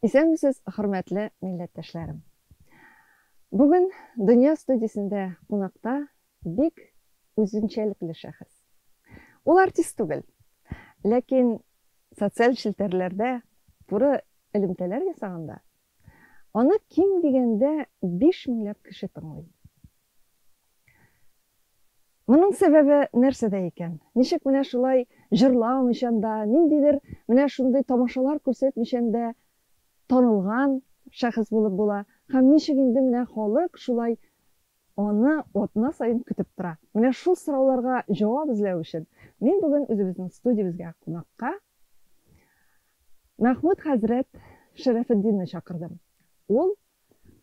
Исәнмесез, хөрмәтле милләттәшләрем. Бүген Дөнья студиясендә кунакта бик үзенчәлекле шәхес. Ул артист түгел, ләкин социаль челтәрләрдә туры элемтәләр ясаганда, аны ким дигәндә 5 меңләп кеше тыңлый. Моның сәбәбе нәрсәдә икән? Ничек менә шулай җырламыйчан да, ниндидер менә шундый тамашалар күрсәтмичән дә танылган шәхес булып була? Һәм ничек инде менә халык шулай аны атна саен көтеп тора? Менә шул сорауларга җавап эзләү өчен мин бүген үзебезнең студиябезгә кунакка Мәхмүт хәзрәт Шәрәфетдинне чакырдым. Ул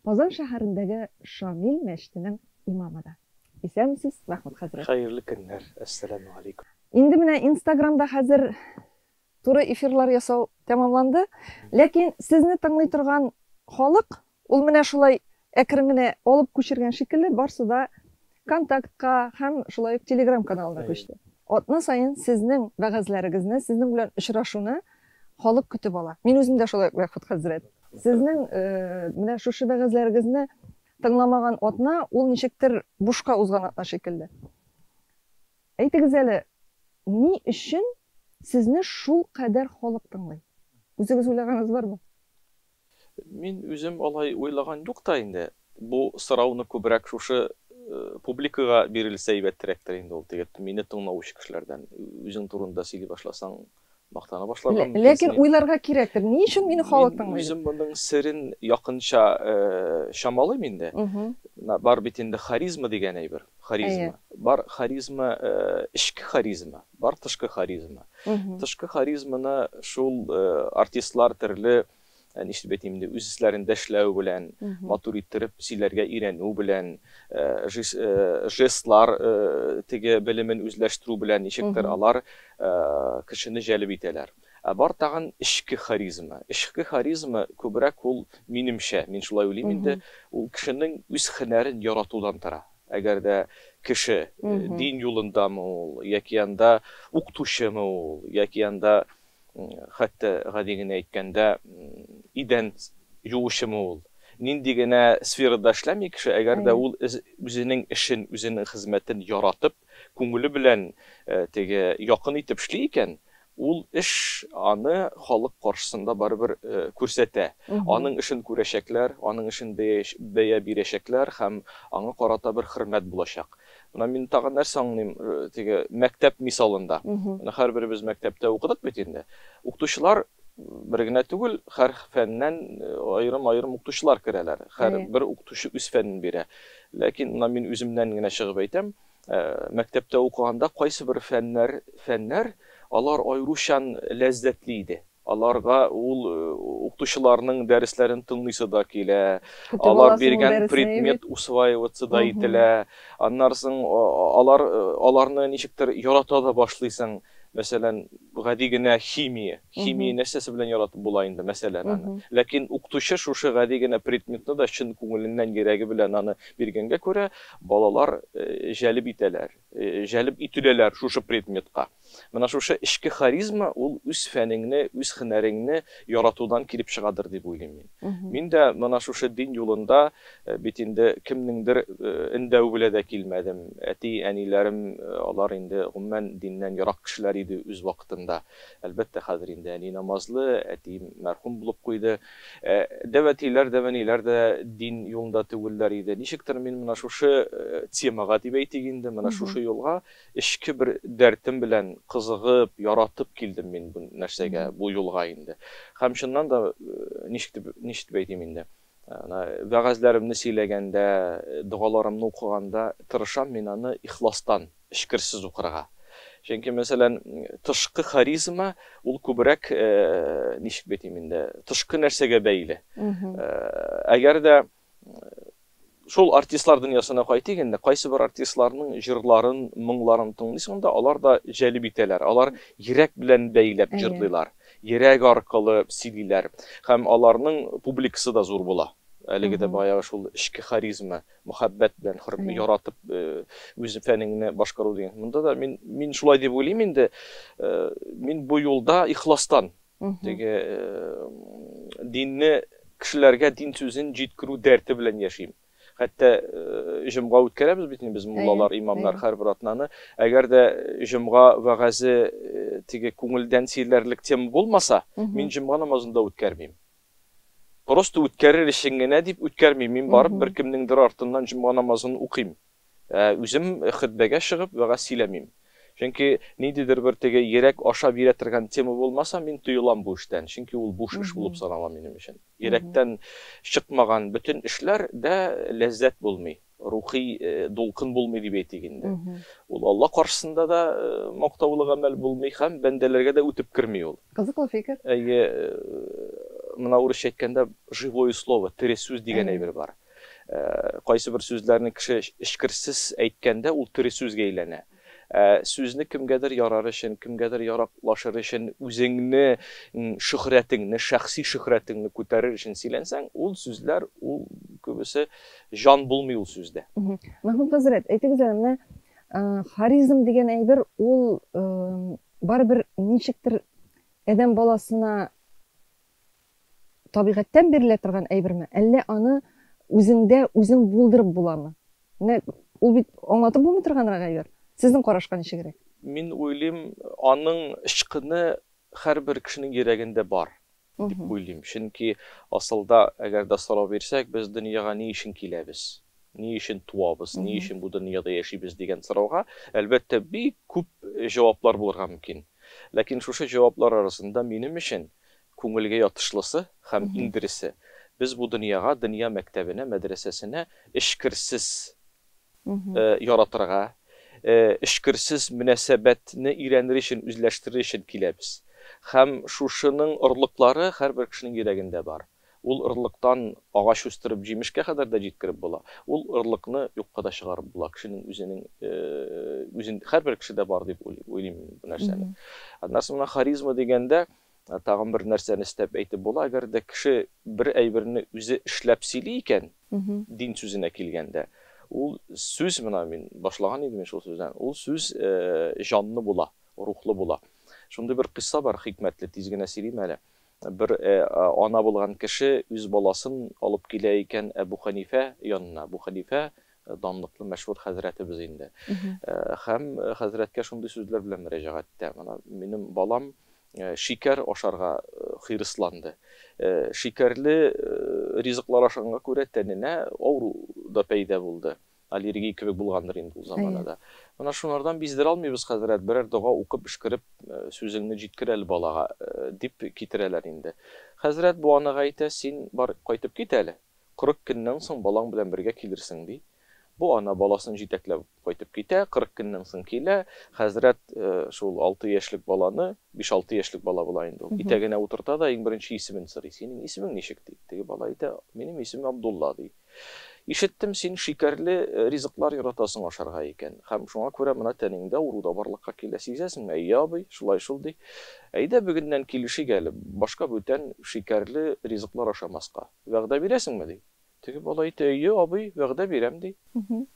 Казан шәһәрендәге Шамил мәчетенең имамы да. Исәнмесез, Мәхмүт хәзрәт. Хәерле көннәр, әссәламү алейкум. Инде менә Инстаграмда хәзер туры эфирлар ясау тәмамланды. Ләкин сезне тыңлый торган халык, ул менә шулай әкрен генә алып күчергән шикелле, барсы да Контактка һәм шулай ук Телеграм каналына күчте. Атна саен сезнең вәгазьләрегезне, сезнең белән очрашуны халык көтеп ала. Мин үзем дә шулай ук, Мәхмүт хәзрәт. Сезнең менә шушы вәгазьләрегезне тыңламаган атна, ул ничектер бушка узган атна шикелле. Әйтегез әле, ни өчен сезне шул кадәр халык тыңлый? Үзегез уйлаганыгыз бармы? Мин үзем алай уйлаган юк та инде. Бу сорауны күбрәк шушы публикага бирелсә әйбәтрәктер инде ул, теге мине тыңлаучы кешеләрдән. Үзең турында сөйли башласаң, мактана башларга мөмкинсең. Ләкин уйларга кирәктер. Ни өчен мине халык тыңлый? Мин үзем моның серен якынча чамалыйм инде. Бар бит инде харизма дигән әйбер. Харизма. Бар харизма, эчке харизма, бар тышкы харизма. Тышкы харизманы шул артистлар төрле, ничек дип әйтим инде, үз өсләрендә эшләү белән, матур иттереп сөйләргә өйрәнү белән, жестлар теге белемен үзләштерү белән ничектер алар кешене җәлеп итәләр. Ә бар тагын эчке харизма. Эчке харизма күбрәк ул, минемчә, мин шулай уйлыйм инде, ул кешенең үз һөнәрен яратудан тора. Әгәр дә кеше дин юлындамы ул, яки анда укытучымы ул, яки анда хәтта гади генә әйткәндә идән юучымы ул, нинди генә сферада эшләми кеше, әгәр дә ул үзенең эшен, үзенең хезмәтен яратып, күңеле белән теге якын итеп эшли икән, ул эш аны халык каршысында барыбер күрсәтә. Аның эшен күрәчәкләр, аның эшен бәя бирәчәкләр һәм аңа карата бер хөрмәт булачак. Менә мин тагын нәрсә аңлыйм, теге мәктәп мисалында. Менә һәрберебез мәктәптә укыдык бит инде. Укытучылар бер генә түгел, һәр фәннән аерым-аерым укытучылар керәләр. Һәр бер укытучы үз фәнен бирә. Ләкин менә мин үземнән генә чыгып әйтәм, мәктәптә укыганда кайсы бер фәннәр, алар аеручан ләззәтле иде. Аларга ул укытучыларның дәресләрен тыңлыйсы да килә, алар биргән предмет усваиваться да ителә. Аннан соң алар аларны ничектер ярата да башлыйсың. Мәсәлән, гади генә химия. Химия нәрсәсе белән яратып була инде, мәсәлән, аны. Ләкин укытучы шушы гади генә предметны да чын күңеленнән, йөрәге белән аны биргәнгә күрә, балалар җәлеп итәләр, җәлеп ителәләр шушы предметка. Менә шушы эчке харизма ул үз фәнеңне, үз һөнәреңне яратудан килеп чыгадыр дип уйлыйм мин. Мин дә менә шушы дин юлында бит инде кемнеңдер өндәве белән дә килмәдем. Әти, әниләрем, алар инде гомумән диннән ерак кешеләр иде үз вакытында. Әлбәттә, хәзер инде әни намазлы, әти мәрхүм булып куйды. Дәү әтиләр, дәү әниләр дә дин юлында түгелләр иде. Ничектер мин менә шушы темага дип әйтик инде, менә шушы юлга эчке бер дәртем белән кызыгып, яратып килдем мин бу нәрсәгә, бу юлга инде. Һәм чыннан да, ничек дип, ничек дип әйтим инде, вәгазьләремне сөйләгәндә, догаларымны укыганда тырышам мин аны ихластан, эчкерсез укырга. Чөнки, мәсәлән, тышкы харизма ул күбрәк, ничек дип әйтим инде, тышкы нәрсәгә бәйле. Әгәр дә шул артистлар дөньясына кайтыйк инде, кайсы бер артистларның җырларын, моңларын тыңлыйсың да, алар да җәлеп итәләр. Алар йөрәк белән бәйләп җырлыйлар, йөрәк аркылы сөйлиләр. Һәм аларның публикасы да зур була. Әлеге дә баягы шул эчке харизма, мөхәббәт белән яратып үз фәнеңне башкару дигән. Монда да мин шулай дип уйлыйм инде. Мин бу юлда ихластан. Теге динне кешеләргә дин сүзен җиткерү дәрте белән яшим. Хәтта җомга үткәрәбез бит инде без муллалар, имамнар һәрбер атнаны. Әгәр дә җомга вәгазе теге күңелдән сөйләрлек тема булмаса, мин җомга намазын да үткәрмим. Просто үткәрер өчен генә дип үткәрмим. Мин барып беркемнеңдер артыннан җомга намазын укыйм. Үзем хөтбәгә чыгып вәгазь сөйләмим. Чөнки ниндидер бер теге йөрәк аша бирә торган тема булмаса, мин тыелам бу эштән. Чөнки ул буш эш булып санала минем өчен. Йөрәктән чыкмаган бөтен эшләр дә ләззәт булмый, рухи дулкын булмый дип әйтик инде. Ул Алла каршысында да мактаулы гамәл булмый һәм бәндәләргә дә үтеп керми ул. Кызыклы фикер. Әйе, менә урысча әйткәндә, живое слово, тере сүз дигән әйбер бар. Кайсы бер сүзләрне кеше эчкерсез әйткәндә, ул тере сүзгә әйләнә. Сүзне кемгәдер ярар өчен, кемгәдер яраклашыр өчен, үзеңне, шөһрәтеңне, шәхси шөһрәтеңне күтәрер өчен сөйләнсәң, ул сүзләр, ул күбесе җан булмый ул сүздә. Мәхмүт хәзрәт, әйтегез әле, менә харизм дигән әйбер, ул барыбер ничектер адәм баласына табигатьтән бирелә торган әйберме, әллә аны үзеңдә үзең булдырып буламы? Менә ул бит аңлатып булмый торганрак әйбер. Сезнең карашка ничегрәк? Мин уйлыйм, аның ычкыны һәрбер кешенең йөрәгендә бар дип уйлыйм. Чөнки асылда, әгәр дә сорау бирсәк, без дөньяга ни өчен киләбез? Ни өчен туабыз? Ни өчен бу дөньяда яшибез дигән сорауга, әлбәттә, бик күп җаваплар булырга мөмкин. Ләкин шушы җаваплар арасында минем өчен күңелгә ятышлысы һәм иң дөресе, без бу дөньяга, дөнья мәктәбенә, мәдрәсәсенә эчкерсез яратырга, эчкерсез мөнәсәбәтне өйрәнер өчен, үзләштерер өчен киләбез. Һәм шушының орлыклары һәрбер кешенең йөрәгендә бар. Ул орлыктан агач үстереп җимешкә кадәр дә җиткереп була. Ул орлыкны юкка да чыгарып була. Кешенең үзенең үзен һәрбер кешедә бар дип уйлыйм бу нәрсәне. Аннан соң менә харизма дигәндә тагын бер нәрсәне өстәп әйтеп була. Әгәр дә кеше бер әйберне үзе эшләп сөйли икән, дин сүзенә килгәндә, ул сүз, менә мин башлаган идем шул сүздән, ул сүз җанлы була, рухлы була. Шундый бер кыйсса бар, хикмәтле, тиз генә сөйлим әле. Бер ана булган кеше үз баласын алып килә икән Әбу Ханифә янына. Әбу Ханифә данлыклы мәшһүр хәзрәтебез инде. Һәм хәзрәткә шундый сүзләр белән мөрәҗәгать итә. Менә минем балам шикәр ашарга хирысланды. Шикәрле ризыклар ашаганга күрә тәненә авыру да пәйда булды. Аллергия кебек булгандыр инде ул заманада. Менә шунардан биздерә алмыйбыз, хәзрәт, берәр дога укып, өшкереп, сүзеңне җиткер әле балага, дип китерәләр инде. Хәзрәт бу анага әйтә, син бар, кайтып кит әле. 40 көннән соң балаң белән бергә килерсең, ди. Бу ана баласын җитәкләп кайтып китә, 40 көннән соң килә. Хәзрәт шул 6 яшьлек баланы, 5-6 яшьлек бала була инде ул, итәгенә утырта да иң беренче исемен сорый. Синең исемең ничек, ди. Теге бала әйтә, минем исемем Абдулла, ди. Ишеттем, син шикәрле ризыклар яратасың ашарга икән. Һәм шуңа күрә менә тәнеңдә авыру да барлыкка килә. Сизәсеңме? Әйе, абый, шулай шул, ди. Әйдә, бүгеннән килешик әле, башка бүтән шикәрле ризыклар ашамаска. Вәгъдә бирәсеңме, ди. Теге бала әйтә, әйе, абый, вәгъдә бирәм, ди.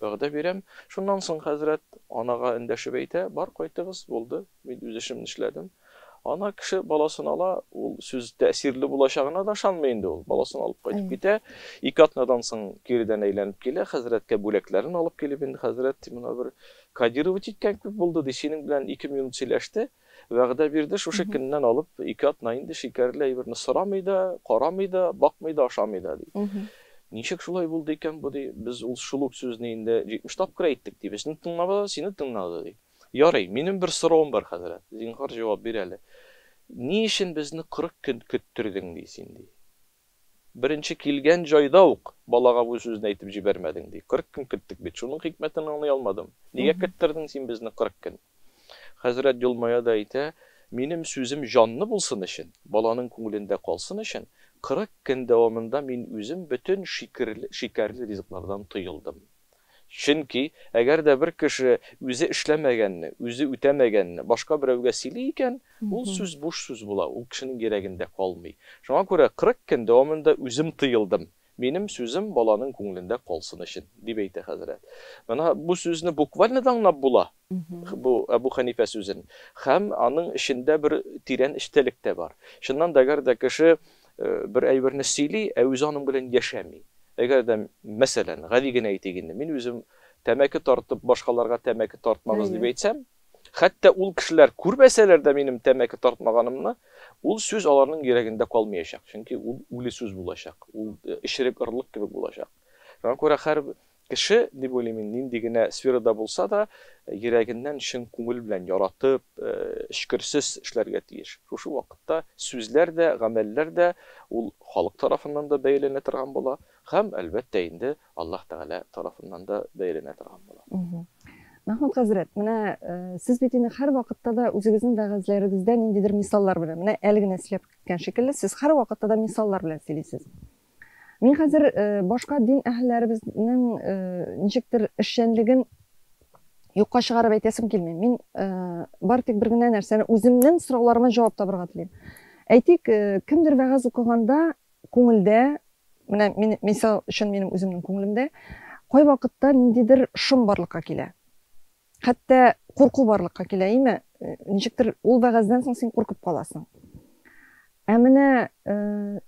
Вәгъдә бирәм. Шуннан соң хәзрәт анага эндәшеп әйтә, бар, кайтыгыз, булды, мин үз эшемне эшләдем. Ана кеше баласын ала, ул сүз тәэсирле булачагына да ышанмый инде ул. Баласын алып кайтып китә. 2 атнадан соң киредән әйләнеп килә, хәзрәткә бүләкләрен алып килеп инде, хәзрәт менә бер кодировать иткән кебек булды, ди, синең белән 2 минут сөйләште, вәгъдә бирде, шушы көннән алып 2 атна инде шикәрле әйберне сорамый да, карамый да, бакмый да, ашамый да, ди. Ничек шулай булды икән бу, ди? Без ул шул ук сүзне инде 70 тапкыр әйттек, ди. Безне тыңламады, сине тыңлады, ди. Ярый, минем бер соравым бар, хәзрәт. Зинһар җавап бир әле. Ни өчен безне 40 көн көттердең, ди син, ди. Беренче килгән җайда ук балага бу сүзне әйтеп җибәрмәдең, ди. 40 көн көттек бит. Шуның хикмәтен аңлый алмадым. Нигә көттердең син безне 40 көн? Хәзрәт елмая да әйтә, минем сүзем җанлы булсын өчен, баланың күңелендә калсын өчен, 40 көн дәвамында мин үзем бөтен шикәрле ризыклардан тыелдым. Чөнки әгәр дә бер кеше үзе эшләмәгәнне, үзе үтәмәгәнне башка берәүгә сөйли икән, ул сүз буш сүз була, ул кешенең йөрәгендә калмый. Шуңа күрә 40 көн дәвамында үзем тыелдым. Минем сүзем баланың күңелендә калсын өчен, дип әйтә хәзрәт. Менә бу сүзне буквально да аңлап була. Бу Әбу Хәнифә сүзен. Һәм аның эчендә бер тирән эчтәлек тә бар. Чыннан да, әгәр дә кеше бер әйберне сөйли, ә үзе аның белән яшәми. Әгәр дә, мәсәлән, гади генә әйтик инде, мин үзем тәмәке тартып, башкаларга тәмәке тартмагыз дип әйтсәм, хәтта ул кешеләр күрмәсәләр дә минем тәмәке тартмаганымны, ул сүз аларның йөрәгендә калмаячак. Чөнки ул үле сүз булачак, ул эчерек ырлык кебек булачак. Шуңа күрә һәр кеше, дип уйлыйм мин, нинди генә сферада булса да, йөрәгеннән чын күңел белән яратып, эчкерсез эшләргә тиеш. Шушы вакытта сүзләр дә, гамәлләр дә ул халык тарафыннан да бәяләнә торган була һәм, әлбәттә инде, Аллаһ Тәгалә тарафыннан да бәяләнә торган була. Мәхмүт хәзрәт, менә сез бит инде һәрвакытта да үзегезнең вәгазьләрегездә ниндидер мисаллар белән, менә әле генә сөйләп киткән шикелле, сез һәрвакытта да мисаллар белән сөйлисез. Мин хәзер башка дин әһелләребезнең ничектер эшчәнлеген юкка чыгарып әйтәсем килми. Мин бары тик бер генә нәрсәне, үземнең сорауларыма җавап табырга телим. Әйтик, кемдер вәгазь укыганда күңелдә, менә мин, мисал өчен минем үземнең күңелемдә кайвакытта ниндидер шом барлыкка килә. Хәтта курку барлыкка килә, име? Ничектер ул вәгазьдән соң син куркып каласың. Ә менә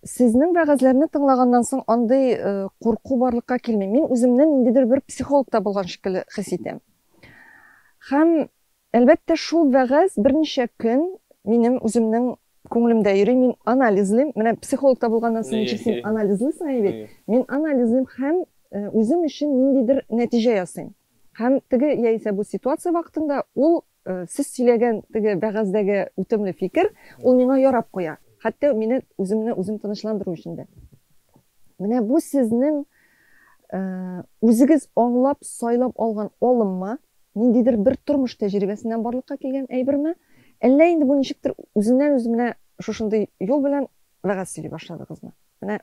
сезнең вәгазьләрне тыңлаганнан соң андый курку барлыкка килми. Мин үземне ниндидер бер психологта булган шикелле хис итәм. Һәм, әлбәттә, шул вәгазь берничә көн минем үземнең күңелемдә йөри, мин анализлыйм. Менә психологта булганнан соң ничек син анализлыйсың, әй бит? Мин анализлыйм һәм үзем өчен ниндидер нәтиҗә ясыйм. Һәм теге яисә бу ситуация вакытында ул сез сөйләгән теге вәгазьдәге үтемле фикер, ул миңа ярап куя. Хәтта мине үземне үзем тынычландыру өчен дә. Менә бу сезнең үзегез аңлап, сайлап алган алыммы, ниндидер бер тормыш тәҗрибәсеннән барлыкка килгән әйберме, әллә инде бу ничектер үзеннән-үзе менә шушындый юл белән вәгазь сөйли башладыгызмы? Менә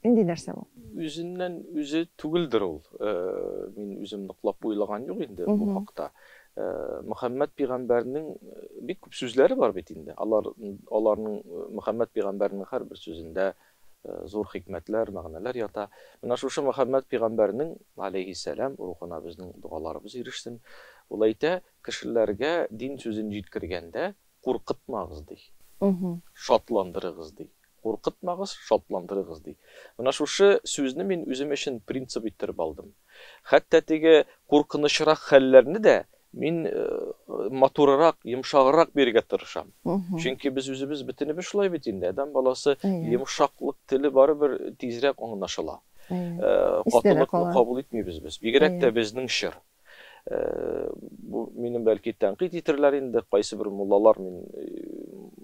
нинди нәрсә бу? Үзеннән үзе түгелдер ул. Мин үзем ныклап уйлаган юк инде бу хакта. Мөхәммәд пәйгамбәрнең бик күп сүзләре бар бит инде. Алар, аларның Мөхәммәд пәйгамбәрнең һәрбер сүзендә зур хикмәтләр, мәгънәләр ята. Менә шушы Мөхәммәд пәйгамбәрнең, алейһиссәлам, рухына безнең догаларыбыз ирешсен. Ул әйтә, кешеләргә дин сүзен җиткергәндә куркытмагыз, ди. Шатландырыгыз, ди. Куркытмагыз, шатландырыгыз, ди. Менә шушы сүзне мин үзем өчен принцип иттереп алдым. Хәтта теге куркынычрак хәлләрне дә мин матурырак, йомшаграк бирергә тырышам. Чөнки без үзебез бөтенебез шулай бит инде. Адәм баласы йомшаклык теле барыбер тизрәк аңлашыла. Катылыкны кабул итмибез без. Бигрәк тә безнең чор. Бу минем бәлки тәнкыйть итерләр инде, кайсы бер муллалар, мин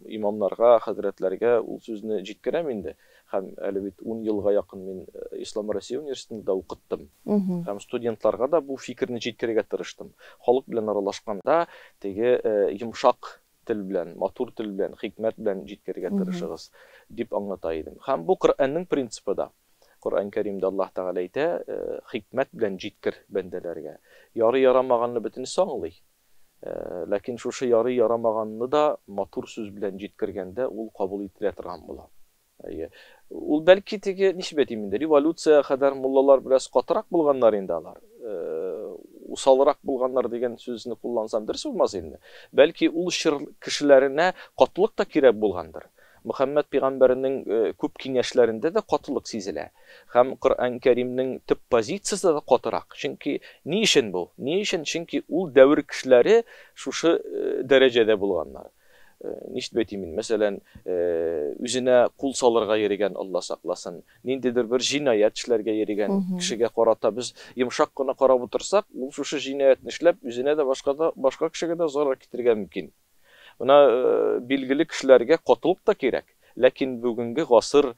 имамнарга, хәзрәтләргә ул сүзне җиткерәм инде. Һәм әле бит 10 елга якын мин Ислам Россия университетында укыттым. Һәм студентларга да бу фикерне җиткерергә тырыштым. Халык белән аралашканда теге йомшак тел белән, матур тел белән, хикмәт белән җиткерергә тырышыгыз, дип аңлата идем. Һәм бу Коръәннең принципы да. Коръән Кәримдә Аллаһ Тәгалә әйтә, хикмәт белән җиткер бәндәләргә. Ярый ярамаганны бөтенесе аңлый. Ләкин шушы ярый ярамаганны да матур сүз белән җиткергәндә ул кабул ителә торган була. Әйе. Ул бәлки теге, ничек әйтим инде, революция кадәр муллалар бераз катырак булганнар инде алар. Усалрак булганнар дигән сүзне куллансам дөрес булмас инде. Бәлки ул чор кешеләренә катылык та кирәк булгандыр. Мөхәммәд пәйгамбәрнең күп киңәшләрендә дә катылык сизелә. Һәм Коръән Кәримнең төп позициясе дә катырак. Чөнки ни өчен бу? Ни өчен? Чөнки ул дәвер кешеләре шушы дәрәҗәдә булганнар. Ничек әйтим мин, мәсәлән, үзенә кул салырга йөргән, Алла сакласын, ниндидер бер җинаять эшләргә йөргән кешегә карата без йомшак кына карап утырсак, ул шушы җинаятьне эшләп, үзенә дә, башка да, башка кешегә дә зарар китерергә мөмкин. Менә билгеле кешеләргә катылык та кирәк, ләкин бүгенге гасыр,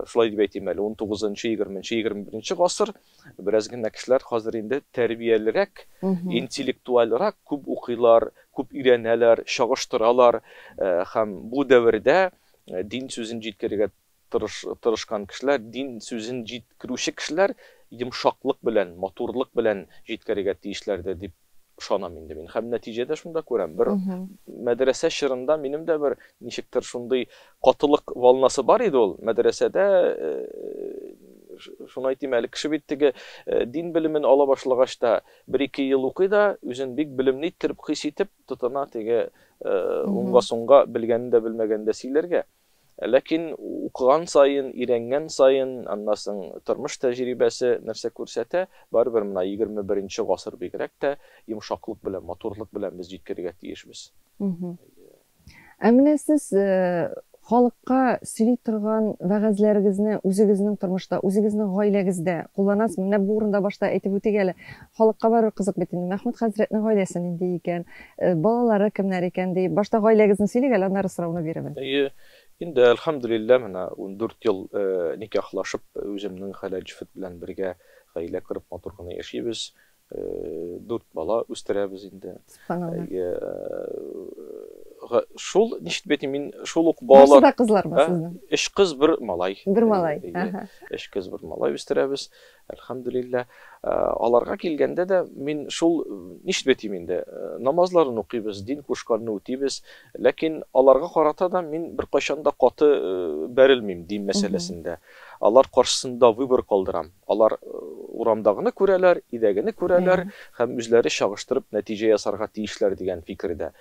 шулай дип әйтим әле, 19-нчы, 20-нче, 21-нче гасыр, бераз генә кешеләр хәзер инде тәрбиялерәк, интеллектуальрак, күп укыйлар, күп өйрәнәләр, чагыштыралар, һәм бу дәвердә дин сүзен җиткерергә тырышкан кешеләр, дин сүзен җиткерүче кешеләр йомшаклык белән, матурлык белән җиткерергә тиешләрдер дип ышанам инде мин. Һәм нәтиҗәдә шунда күрәм. Бер мәдрәсә чорында минем дә бер ничектер шундый катылык волнасы бар иде ул. Мәдрәсәдә Шуны әйтим әле, кеше бит теге дин белемен ала башлагач та бер-ике ел укый да, үзен бик белемле иттереп хис итеп тотына теге уңга-сулга белгәнен дә белмәгәнен дә сөйләргә. Ләкин укыган саен, өйрәнгән саен, аннан соң тормыш тәҗрибәсе нәрсә күрсәтә, барыбер менә 21 гасыр бигрәк тә йомшаклык белән, матурлык белән без җиткерергә тиешбез. Ә менә сез халыкка сөйли торган вәгазьләрегезне үзегезнең тормышта, үзегезнең гаиләгездә кулланасызмы? Менә бу урында башта әйтеп үтик әле. Халыкка барыбер кызык бит инде. Мәхмүт хәзрәтнең гаиләсе нинди икән, балалары кемнәр икән дип. Башта гаиләгезне сөйлик әле, аннары сорауны бирермен. Әйе. Инде, әлхәмдүлилләһ, менә 14 ел никахлашып, үземнең хәләл җефет белән бергә гаилә корып, матур гына яшибез. Дүрт бала үстерәбез инде. Шул, ничек дип әйтим, мин шул ук балалар... Барсы да кызлармы сезнең? Өч кыз, бер малай. Бер малай. Өч кыз, бер малай үстерәбез. Әлхәмдүлилләһ. Аларга килгәндә дә мин шул, ничек дип әйтим инде, намазларын укыйбыз, дин кушканны үтибез. Ләкин аларга карата да мин беркайчан да каты бәрелмим дин мәсьәләсендә. Алар каршысында выбор калдырам. Алар урамдагыны күрәләр, өйдәгене күрәләр һәм үзләре чагыштырып нәтиҗә ясарга тиешләр дигән фикердә.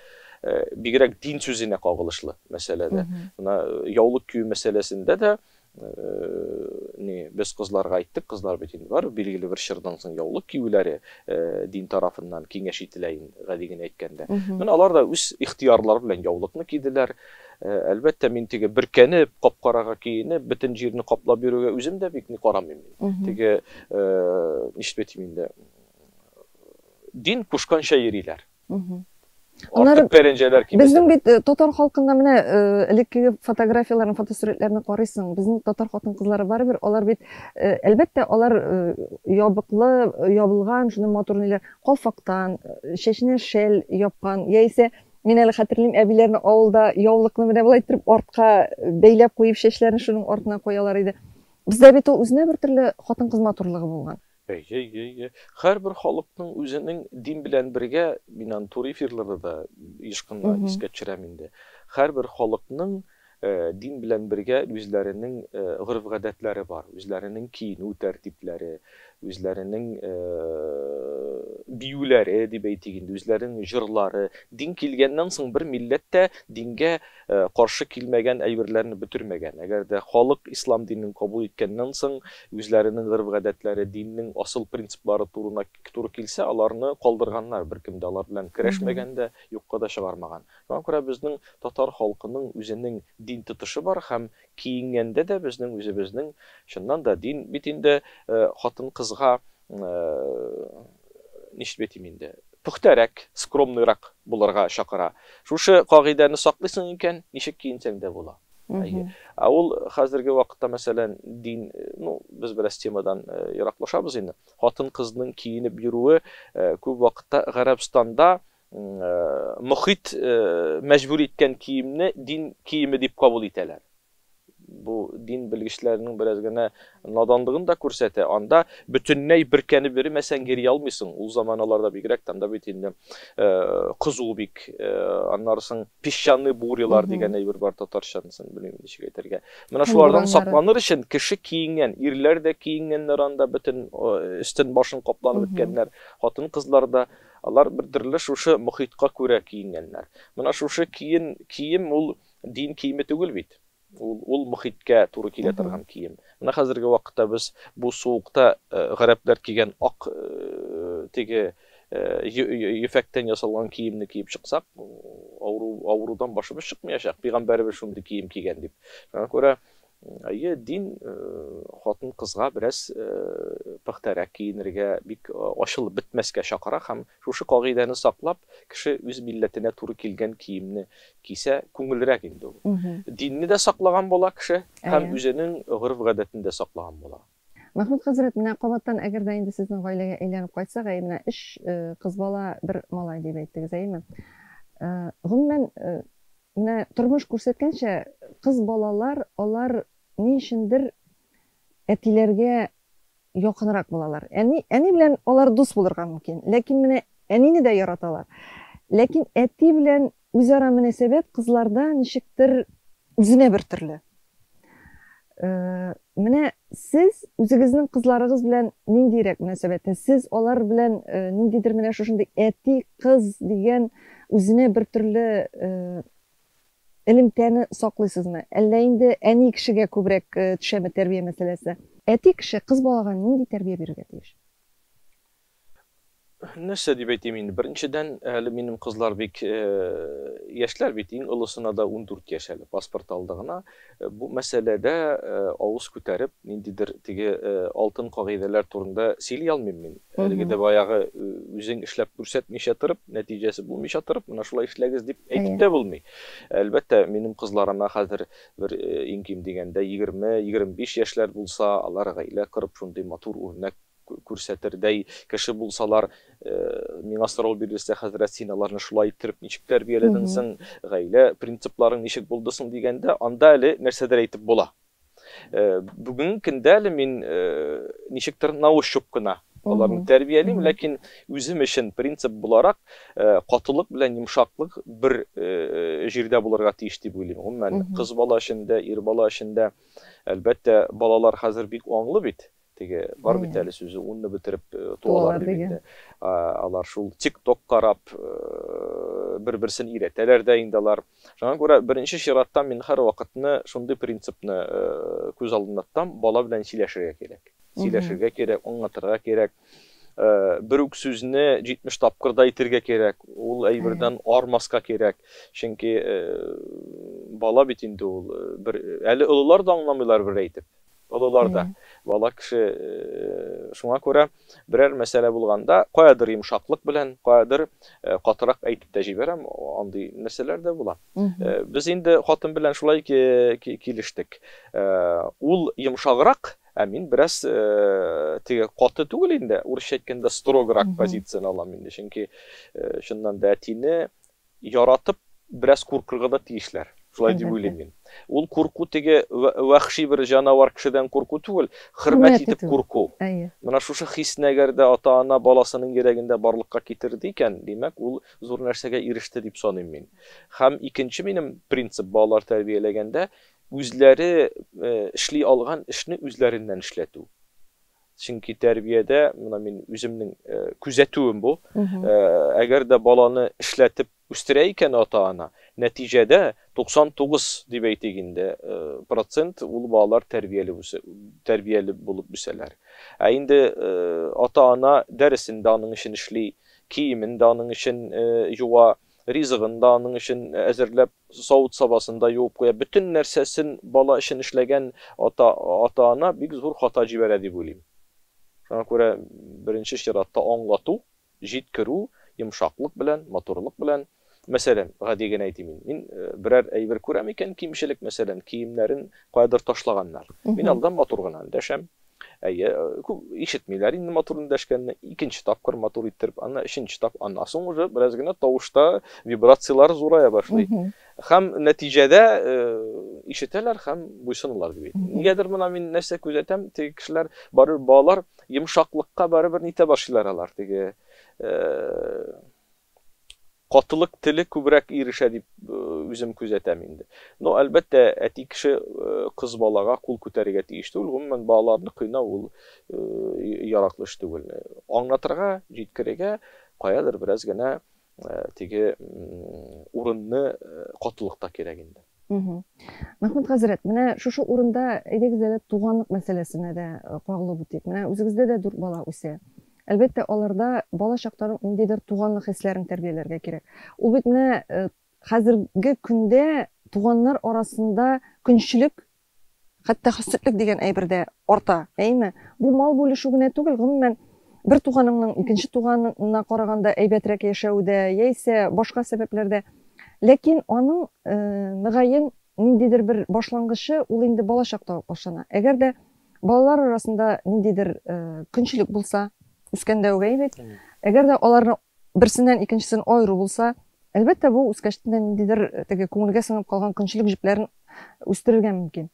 Бигрәк дин сүзенә кагылышлы мәсьәләдә. Менә яулык кию мәсьәләсендә дә ни без кызларга әйттек, кызлар бит инде бар, билгеле бер чордан соң яулык киюләре дин тарафыннан киңәш ителә инде, гади генә әйткәндә. Менә алар да үз ихтыярлары белән яулыкны киделәр. Әлбәттә, мин теге бөркәнеп, кап-карага киенеп, бөтен җирне каплап йөрүгә үзем дә бик ни карамыйм мин. Теге, ничек дип әйтим инде, дин кушканча йөриләр. Артык пәрәнҗәләр кимәсә. Безнең бит татар халкында менә элеккеге фотографияләрне, фотосурәтләрне карыйсың, безнең татар хатын-кызлары барыбер, алар бит, әлбәттә, алар ябыклы, ябылган, шундый матур ниләр, калфактан, чәченә шәл япкан, яисә мин әле хәтерлим, әбиләрне авылда яулыкны менә болай иттереп артка бәйләп куеп, чәчләрен шуның артына куялар иде. Бездә бит ул үзенә бер төрле хатын-кыз матурлыгы булган. Әйе, әйе, әйе. Һәрбер халыкның үзенең дин белән бергә, мин аны туры эфирларда да еш кына искә төшерәм инде. Һәрбер халыкның дин белән бергә үзләренең гореф-гадәтләре бар, үзләренең киенү тәртипләре, үзләренең биюләре дип әйтик инде, үзләренең җырлары. Дин килгәннән соң бер милләт тә дингә каршы килмәгән әйберләрне бетермәгән. Әгәр дә халык ислам динен кабул иткәннән соң үзләренең гореф-гадәтләре, диннең асыл принциплары турына туры килсә, аларны калдырганнар, беркем дә алар белән көрәшмәгән дә, юкка да чыгармаган. Шуңа күрә безнең татар халкының үзенең дин тотышы бар һәм киенгәндә дә безнең үзебезнең чыннан да дин бит инде хатын-кызга ничек дип әйтим инде, пөхтәрәк, скромныйрак булырга чакыра. Шушы кагыйдәне саклыйсың икән, ничек киенсәң дә була. Әйе. Ә ул хәзерге вакытта, мәсәлән, дин, ну, без бераз темадан ераклашабыз инде. Хатын-кызның киенеп йөрүе күп вакытта Гарәбстанда мохит мәҗбүр иткән киемне дин киеме дип кабул итәләр. Бу дин белгечләренең бераз генә наданлыгын да күрсәтә. Анда бөтенләй бөркәнеп йөремәсәң йөри алмыйсың. Ул заманаларда бигрәк тә анда бит инде кызу бик. Аннары соң песчаный бурялар дигән әйбер бар татарчанысын белмим ничек әйтергә. Менә шулардан сакланыр өчен кеше киенгән, ирләр дә киенгәннәр анда бөтен өстен башын капланып беткәннәр, хатын-кызлар да. Алар бер төрле шушы мохитка күрә киенгәннәр. Менә шушы киен, кием ул дин киеме түгел бит. Ул, ул мохиткә туры килә торган кием. Менә хәзерге вакытта без бу суыкта гарәпләр кигән ак теге ефәктән ясалган киемне киеп чыксак, авыру, авырудан башыбыз чыкмаячак. Пәйгамбәребез шундый кием кигән дип. Шуңа күрә Әйе, дин хатын-кызга бераз пөхтәрәк киенергә, бик ачылып бетмәскә чакыра һәм шушы кагыйдәне саклап, кеше үз милләтенә туры килгән киемне кисә, күңелрәк инде ул. Динне дә саклаган була кеше һәм үзенең гореф-гадәтен дә саклаган була. Мәхмүт хәзрәт, менә кабаттан әгәр дә инде сезнең гаиләгә әйләнеп кайтсак, әй, менә өч кыз бала, бер малай дип әйттегез, әйеме? Гомумән, менә тормыш күрсәткәнчә, кыз балалар, алар ни өчендер әтиләргә якынрак булалар. Әни, әни белән алар дус булырга мөмкин, ләкин менә әнине дә яраталар. Ләкин әти белән үзара мөнәсәбәт кызларда ничектер үзенә бер төрле. Менә сез үзегезнең кызларыгыз белән ниндирәк мөнәсәбәттә? Сез алар белән ниндидер менә шушындый әти-кыз дигән үзенә бер төрле элемтәне саклыйсызмы? Әллә инде әни кешегә күбрәк төшәме тәрбия мәсьәләсе? Әти кеше кыз балага нинди тәрбия бирергә тиеш? Нәрсә дип әйтим инде? Беренчедән, әле минем кызлар бик яшьләр бит, иң олысына да 14 яшь әле, паспорт алды гына. Бу мәсьәләдә авыз күтәреп, ниндидер теге алтын кагыйдәләр турында сөйли алмыйм мин. Әлеге дә баягы үзең эшләп күрсәтмичә торып, нәтиҗәсе булмыйча торып, менә шулай эшләгез дип әйтеп тә булмый. Әлбәттә, минем кызларыма хәзер бер иң ким дигәндә 20-25 яшьләр булса, алар гаилә корып, шундый матур үрнәк күрсәтердәй кеше булсалар, миңа сорау бирелсә, хәзрәт, син аларны шулай иттереп ничек тәрбияләдең соң, гаилә принципларың ничек булды соң дигәндә, анда әле нәрсәдер әйтеп була. Бүгенге көндә әле мин ничектер на ощупь кына аларны тәрбиялим, ләкин үзем өчен принцип буларак катылык белән йомшаклык бер җирдә булырга тиеш дип уйлыйм. Гомумән, кыз бала өчен дә, ир бала өчен дә, әлбәттә, балалар хәзер бик аңлы бит. Теге бар бит әле сүзе, унны бетереп туалар дип инде. Алар шул TikTok карап, бер-берсен өйрәтәләр дә инде алар. Шуңа күрә беренче чиратта мин һәрвакытны шундый принципны күз алдында тотам, бала белән сөйләшергә кирәк. Сөйләшергә кирәк, аңлатырга кирәк. Бер үк сүзне 70 тапкыр да әйтергә кирәк. Ул әйбердән армаска кирәк. Чөнки бала бит инде ул бер әле олылар да аңламыйлар бер әйтеп. Олылар да. Бала кеше, шуңа күрә берәр мәсьәлә булганда, каядыр йомшаклык белән, каядыр катырак әйтеп тә җибәрәм, андый нәрсәләр дә була. Без инде хатын белән шулай килештек. Ул йомшаграк, ә мин бераз теге каты түгел инде, урысча әйткәндә строграк позицияне алам инде, чөнки чыннан да әтине яратып бераз куркырга да тиешләр. Шулай дип уйлыйм мин. Ул курку теге вәхши бер җанавар кешедән курку түгел, хөрмәт итеп курку. Менә шушы хисне әгәр дә ата-ана баласының йөрәгендә барлыкка китерде икән, димәк, ул зур нәрсәгә иреште дип саныйм мин. Һәм икенче минем принцип балалар тәрбияләгәндә, үзләре эшли алган эшне үзләреннән эшләтү. Чөнки тәрбиядә, менә мин үземнең күзәтүем бу, әгәр дә баланы эшләтеп үстерә икән ата-ана, нәтиҗәдә 99 дип әйтик инде, процент ул балалар тәрбияле булып үсәләр. Ә инде ата-ана дәресен дә аның өчен эшли, киемен дә аның өчен юа, ризыгын да аның өчен әзерләп, савыт-сабасын да юып куя. Бөтен нәрсәсен бала өчен эшләгән ата-ана бик зур хата җибәрә дип уйлыйм. Шуңа күрә беренче чиратта аңлату, җиткерү, йомшаклык белән, матурлык белән. Мәсәлән, гади генә әйтим инде, мин берәр әйбер күрәм икән, кимчелек, мәсәлән, киемнәрен каядыр ташлаганнар. Мин алдан матур гына эндәшәм. Әйе, күп ишетмиләр инде матур эндәшкәнне. Икенче тапкыр матур иттереп, аннан өченче тапкыр, аннан соң уже бераз генә тавышта вибрацияләр зурая башлый. Һәм нәтиҗәдә ишетәләр һәм буйсыналар дип әйтим. Нигәдер менә мин нәрсә күзәтәм, теге кешеләр барыбер балалар йомшаклыкка барыбер нитә башлыйлар алар, теге катылык теле күбрәк ирешә дип үзем күзәтәм инде. Но, әлбәттә, әти кеше кыз балага кул күтәрергә тиеш түгел. Гомумән, балаларны кыйнау ул яраклы эш түгел. Аңлатырга, җиткерергә, каядыр бераз генә теге урынны катылык та кирәк инде. Мәхмүт хәзрәт, менә шушы урында әйдәгез әле туганлык мәсьәләсенә дә кагылып үтик. Менә үзегездә дә 4 бала үсә. Әлбәттә, аларда бала чактан ук ниндидер туганлык хисләрен тәрбияләргә кирәк. Ул бит менә хәзерге көндә туганнар арасында көнчелек, хәтта хөсетлек дигән әйбер дә арта, әйме? Бу мал бүлешү генә түгел, гомумән, бер туганыңның икенче туганына караганда әйбәтрәк яшәү дә, яисә башка сәбәпләрдә. Ләкин аның мөгаен ниндидер бер башлангычы ул инде бала чакта ук башлана. Әгәр дә балалар арасында ниндидер көнчелек булса, үскәндә үк әйбәт. Әгәр дә аларны берсеннән икенчесен аеру булса, әлбәттә, бу үскәчтен дә ниндидер теге күңелгә сеңеп калган көнчелек җепләрен үстерергә мөмкин.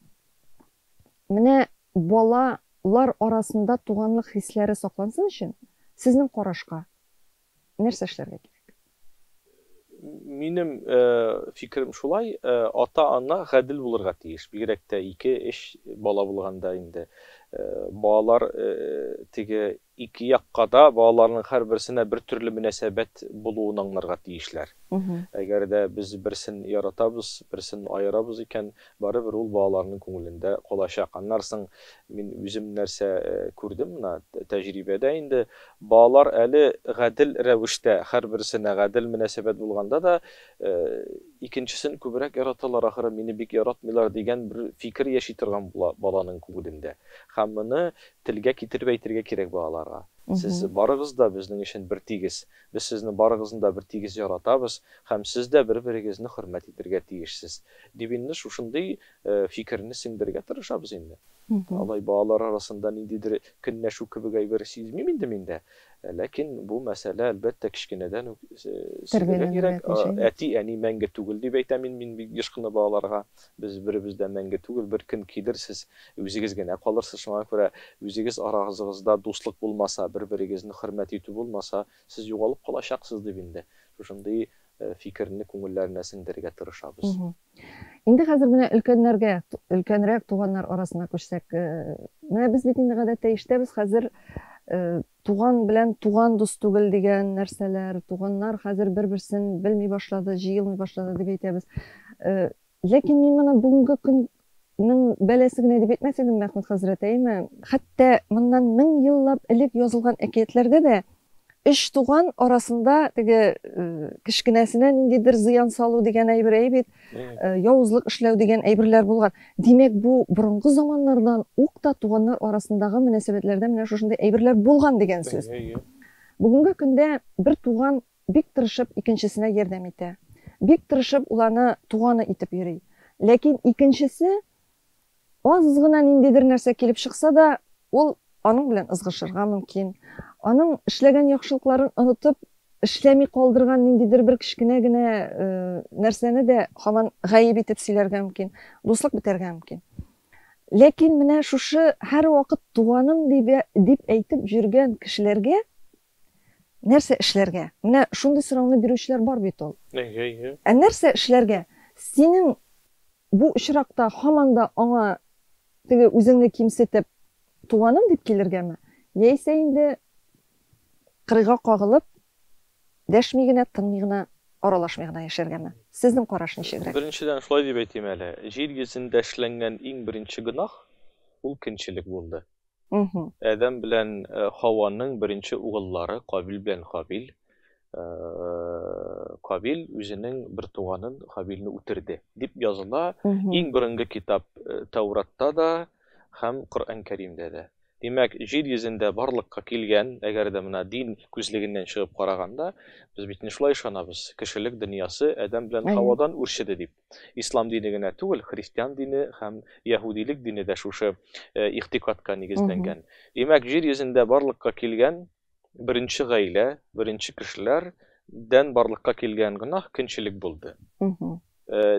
Менә балалар арасында туганлык хисләре саклансын өчен, сезнең карашка нәрсә эшләргә кирәк? Минем фикерем шулай, ата-ана гадел булырга тиеш. Бигрәк тә 2-3 бала булганда инде. Балалар теге ике якка да балаларның һәрберсенә бер төрле мөнәсәбәт булуын аңларга тиешләр. Әгәр дә без берсен яратабыз, берсен аерабыз икән, барыбер ул балаларның күңелендә калачак. Аннан соң мин үзем нәрсә күрдем менә тәҗрибәдә инде, балалар әле гадел рәвештә, һәрберсенә гадел мөнәсәбәт булганда да, икенчесен күбрәк яраталар, ахыры мине бик яратмыйлар дигән бер фикер яши торган була баланың күңелендә. Һәм моны телгә китереп әйтергә кирәк балаларга. Сез барыгыз да безнең өчен бер тигез. Без сезне барыгызны да бер тигез яратабыз һәм сез дә бер-берегезне хөрмәт итәргә тиешсез. Дип инде шушындый фикерне сеңдерергә тырышабыз инде. Алай балалар арасында ниндидер көнләшү кебек әйбер сизмим инде мин дә. Ләкин бу мәсьәлә әлбәттә кечкенәдән үк сизелергә кирәк. Әти-әни мәңге түгел дип әйтәм мин бик еш кына балаларга. Без беребез дә мәңге түгел, бер көн килерсез, үзегез генә калырсыз. Шуңа күрә үзегез арагызда дуслык булмаса, бер-берегезне хөрмәт итү булмаса, сез югалып калачаксыз дип инде шушындый фикерне күңелләренә сеңдерергә тырышабыз. Инде хәзер менә өлкәннәргә, өлкәнрәк туганнар арасына күчсәк, менә без бит инде гадәттә ишетәбез хәзер туган белән туган дус түгел дигән нәрсәләр, туганнар хәзер бер-берсен белми башлады, җыелмый башлады дип әйтәбез. Ләкин мин моны бүгенге көннең бәласе генә дип әйтмәс идем, Мәхмүт хәзрәт, әйме? Хәтта моннан 1000 еллап элек язылган әкиятләрдә дә өч туган арасында теге кечкенәсенә ниндидер зыян салу дигән әйбер, әй бит, явызлык эшләү дигән әйберләр булган. Димәк, бу борынгы заманнардан ук та туганнар арасындагы мөнәсәбәтләрдә менә шушындый әйберләр булган дигән сүз. Бүгенге көндә бер туган бик тырышып икенчесенә ярдәм итә. Бик тырышып ул аны туганы итеп йөри. Ләкин икенчесе аз гына ниндидер нәрсә килеп чыкса да, ул аның белән ызгышырга мөмкин. Аның эшләгән яхшылыкларын онытып, эшләми калдырган ниндидер бер кечкенә генә нәрсәне дә һаман гаеп итеп сөйләргә мөмкин, дуслык бетәргә мөмкин. Ләкин менә шушы һәрвакыт туганым дип әйтеп йөргән кешеләргә нәрсә эшләргә? Менә шундый сорауны бирүчеләр бар бит ул. Ә нәрсә эшләргә? Синең бу очракта һаман да аңа теге үзеңне кимсетеп туганым дип килергәме? Яисә инде кырыйга кагылып, дәшми генә, тынмый гына, аралашмый гына яшәргәме? Сезнең караш ничегрәк? Беренчедән шулай дип әйтим әле. Җир йөзендә эшләнгән иң беренче гөнаһ ул көнчелек булды. Адәм белән Хаваның беренче угыллары Кабил белән Хабил. Кабил үзенең бер туганын Хабилне үтерде дип языла. Иң борынгы китап Тәүратта да һәм Коръән Кәримдә дә. Димәк, җир йөзендә барлыкка килгән, әгәр дә менә дин күзлегеннән чыгып караганда, без бит инде шулай ышанабыз, кешелек дөньясы Адәм белән Хавадан үрчеде дип. Ислам дине генә түгел, христиан дине һәм яһүдилек дине дә шушы игътикадка нигезләнгән. Димәк, җир йөзендә барлыкка килгән беренче гаилә, беренче кешеләр дән барлыкка килгән гөнаһ көнчелек булды.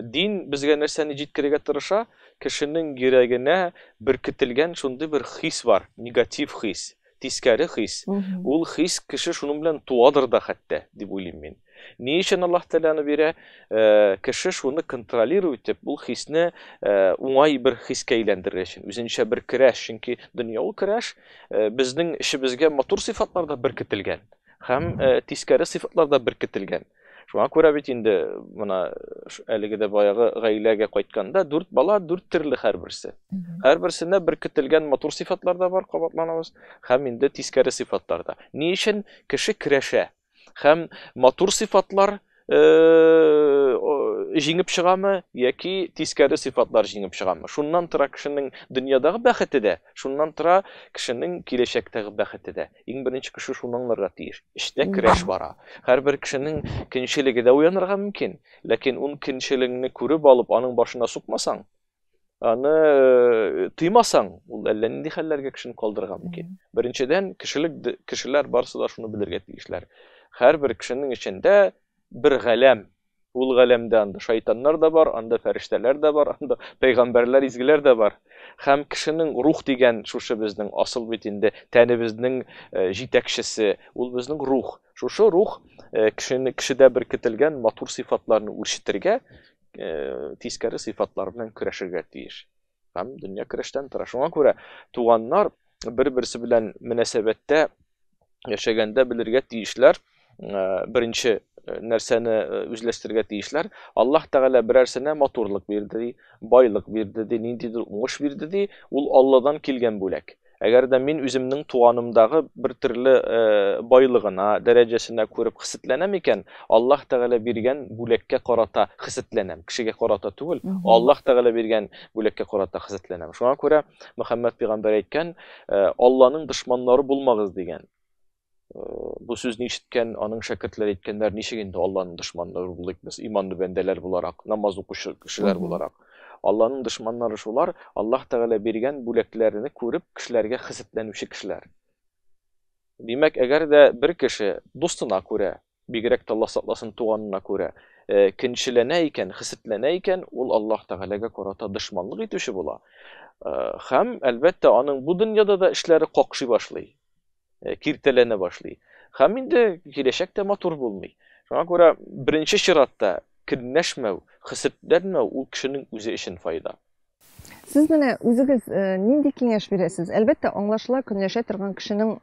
Дин безгә нәрсәне җиткерергә тырыша? Кешенең йөрәгенә беркетелгән шундый бер хис бар, негатив хис, тискәре хис. Ул хис кеше шуның белән туадыр да хәтта, дип уйлыйм мин. Ни өчен Аллаһ Тәгалә аны бирә? Кеше шуны контролирует итеп, ул хисне уңай бер хискә әйләндерер өчен, үзенчә бер көрәш, чөнки дөнья ул көрәш, безнең эчебезгә матур сыйфатлар да беркетелгән һәм тискәре сыйфатлар да беркетелгән. Шуңа күрә бит инде менә әлеге дә баягы гаиләгә кайтканда 4 бала, 4 төрле һәрберсе. Һәрберсенә беркетелгән матур сыйфатлар да бар, кабатланабыз, һәм инде тискәре сыйфатлар да. Ни өчен кеше көрәшә? Һәм матур сыйфатлар җиңеп чыгамы яки тискәре сыйфатлар җиңеп чыгамы? Шуннан тора кешенең дөньядагы бәхете дә, шуннан тора кешенең киләчәктәге бәхете дә. Иң беренче кеше шуны аңларга тиеш. Эчтә көрәш бара. Һәрбер кешенең көнчелеге дә уянырга мөмкин, ләкин ун көнчелегеңне күреп алып, аның башына сукмасаң, аны тыймасаң, ул әллә нинди хәлләргә кешене калдырырга мөмкин. Беренчедән, кешеләр барысы да шуны белергә тиешләр. Һәрбер кешенең эчендә бер галәм, Ул галәмдә анда шайтаннар да бар, анда фәрештәләр дә бар, анда пәйгамбәрләр, изгеләр дә бар. Һәм кешенең рух дигән шушы безнең асыл бит инде тәнебезнең җитәкчесе, ул безнең рух. Шушы рух кешене кешедә беркетелгән матур сыйфатларны үрчетергә, тискәре сыйфатлар белән көрәшергә тиеш. Һәм дөнья көрәштән тора. Шуңа күрә туганнар бер-берсе белән мөнәсәбәттә яшәгәндә белергә тиешләр. Беренче нәрсәне үзләштерергә тиешләр. Аллаһ Тәгалә берәрсенә матурлык бирде ди, байлык бирде ди, ниндидер уңыш бирде ди, ул Алладан килгән бүләк. Әгәр дә мин үземнең туганымдагы бер төрле байлыгына, дәрәҗәсенә күреп хисетләнәм икән, Аллаһ Тәгалә биргән бүләккә карата хисетләнәм. Кешегә карата түгел, Аллаһ Тәгалә биргән бүләккә карата хисетләнәм. Шуңа күрә Мөхәммәд пәйгамбәр әйткән, Алланың дошманнары булмагыз дигән. Бу сүзне ишеткән аның шәкертләре әйткәннәр, ничек инде Алланың дошманнары булыйк без, иманлы бәндәләр буларак, намаз укучы кешеләр буларак. Алланың дошманнары шулар, Аллаһ Тәгалә биргән бүләкләрне күреп, кешеләргә хисетләнүче кешеләр. Димәк, әгәр дә бер кеше дустына күрә, бигрәк тә Аллаһ сакласын туганына күрә, көнчеләнә икән, хисетләнә икән, ул Аллаһ Тәгаләгә карата дошманлык итүче була. Һәм, әлбәттә, аның бу дөньяда да эшләре какшый башлый, киртәләнә башлый. Һәм инде киләчәк тә матур булмый. Шуңа күрә беренче чиратта көнләшмәү, хисетләнмәү ул кешенең үзе өчен файда. Сез менә үзегез нинди киңәш бирәсез? Әлбәттә, аңлашыла, көнләшә торган кешенең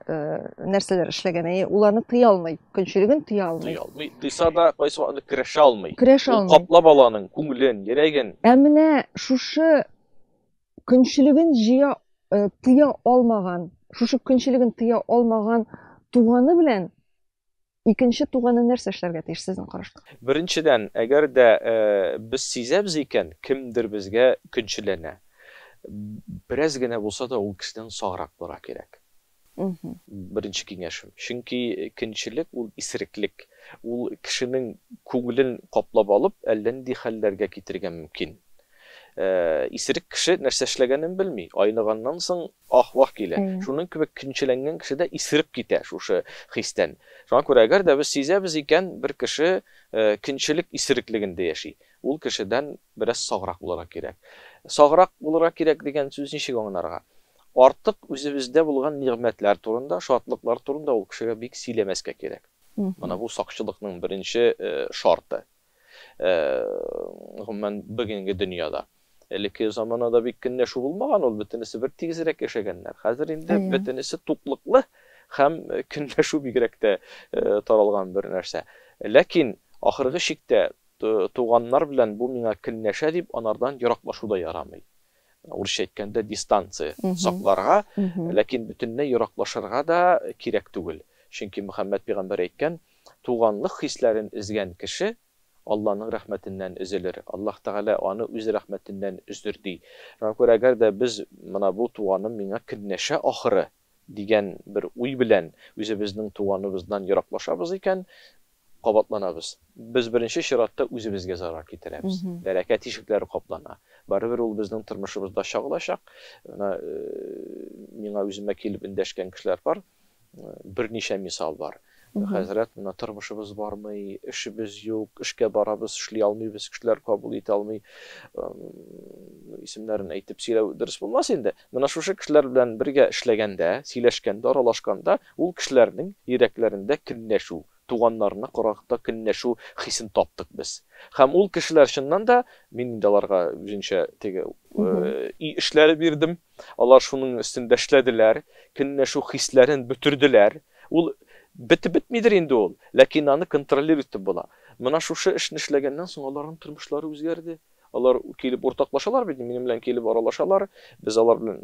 нәрсәләр эшләгәне, ул аны тыя алмый, көнчелеген тыя алмый. Тыя алмый. Тыйса да, кайсы вакытта көрәшә алмый. Көрәшә алмый. Ул каплап ала аның күңелен, йөрәген. Ә менә шушы көнчелеген җыя, тыя алмаган, шушы көнчелеген тыя алмаган туганы белән икенче туганы нәрсә эшләргә тиеш сезнең карашта? Беренчедән, әгәр дә без сизәбез икән, кемдер безгә көнчеләнә, бераз генә булса да ул кешедән саграк булырга кирәк. Беренче киңәшем. Чөнки көнчелек ул исереклек. Ул кешенең күңелен каплап алып, әллә нинди хәлләргә китерергә мөмкин. Исерек кеше нәрсә эшләгәнен белми. Айныганнан соң ах-вах килә. Шуның кебек көнчеләнгән кеше дә исереп китә шушы хистән. Шуңа күрә әгәр дә без сизәбез икән, бер кеше көнчелек исереклегендә яши, ул кешедән бераз саграк булырга кирәк. Саграк булырга кирәк дигән сүз ничек аңларга? Артык үзебездә булган нигъмәтләр турында, шатлыклар турында ул кешегә бик сөйләмәскә кирәк. Менә бу сакчылыкның беренче шарты. Гомумән, бүгенге дөньяда. Элекке заманада бик көнләшү булмаган, ул бөтенесе бер тигезрәк яшәгәннәр. Хәзер инде бөтенесе туклыклы һәм көнләшү бигрәк тә таралган бер нәрсә. Ләкин ахыргы чиктә туганнар белән бу миңа көнләшә дип анардан ераклашу да ярамый. Урысча әйткәндә дистанция сакларга, ләкин бөтенләй ераклашырга да кирәк түгел. Чөнки Мөхәммәд пәйгамбәр әйткән, туганлык хисләрен өзгән кеше Алланың рәхмәтеннән өзелер. Аллаһ Тәгалә аны үз рәхмәтеннән өздер ди. Шуңа күрә әгәр дә без менә бу туганым миңа көнләшә ахыры дигән бер уй белән үзебезнең туганыбыздан ераклашабыз икән, кабатланабыз. Без беренче чиратта үзебезгә зарар китерәбез. Бәрәкәт ишекләре каплана. Барыбер ул безнең тормышыбызда чагылачак. Менә миңа үземә килеп эндәшкән кешеләр бар. Берничә мисал бар. Хәзрәт, менә тормышыбыз бармый, эшебез юк, эшкә барабыз, эшли алмыйбыз, кешеләр кабул итә алмый. Исемнәрен әйтеп сөйләү дөрес булмас инде. Менә шушы кешеләр белән бергә эшләгәндә, сөйләшкәндә, аралашканда, ул кешеләрнең йөрәкләрендә көнләшү, туганнарына карата көнләшү хисен таптык без. Һәм ул кешеләр чыннан да, мин инде аларга үзенчә теге өй эшләре бирдем. Алар шуның өстендә эшләделәр, көнләшү хисләрен бетерделәр. Ул бетеп бетмидер инде ул, ләкин аны контролировать итеп була. Менә шушы эшне эшләгәннән соң аларның тормышлары үзгәрде. Алар килеп уртаклашалар бит, минем белән килеп аралашалар. Без алар белән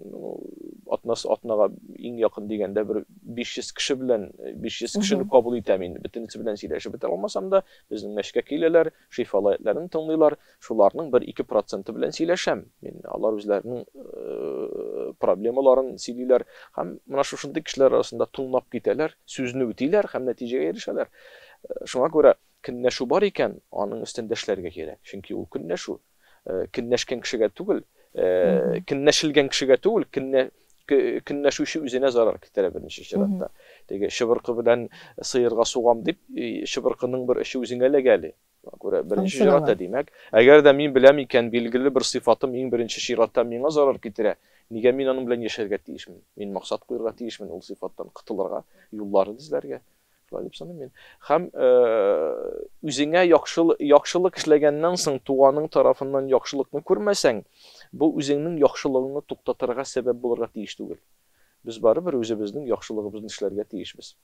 атнасы атнага иң якын дигәндә бер 500 кеше белән 500 кешене кабул итәм инде. Бөтенесе белән сөйләшеп бетерә алмасам да, безнең мәчеткә киләләр, шифалы аятларын тыңлыйлар. Шуларның бер 2% белән сөйләшәм. Мин алар үзләренең проблемаларын сөйлиләр һәм менә шушындый кешеләр арасында тыңлап китәләр, сүзне үтиләр һәм нәтиҗәгә ирешәләр. Шуңа күрә көнләшү бар икән, аның өстендә эшләргә кирәк. Чөнки ул көнләшү, көнләшкән кешегә түгел, көнләшелгән кешегә түгел, көнләшүче үзенә зарар китерә беренче чиратта. Теге чыбыркы белән сыерга сугам дип, чыбыркының бер очы үзеңә эләгә әле. Шуңа күрә беренче чиратта, димәк, әгәр дә мин беләм икән, билгеле бер сыйфатым иң беренче чиратта миңа зарар китерә, нигә мин аның белән яшәргә тиешмен? Мин максат куярга тиешмен ул сыйфаттан котылырга, юлларын эзләргә. Шулай дип саныйм мин. Һәм үзеңә яхшылык эшләгәннән соң туганың тарафыннан яхшылыкны күрмәсәң, бу үзеңнең яхшылыгыңны туктатырга сәбәп булырга тиеш түгел. Без барыбер үзебезнең яхшылыгыбызны эшләргә тиешбез.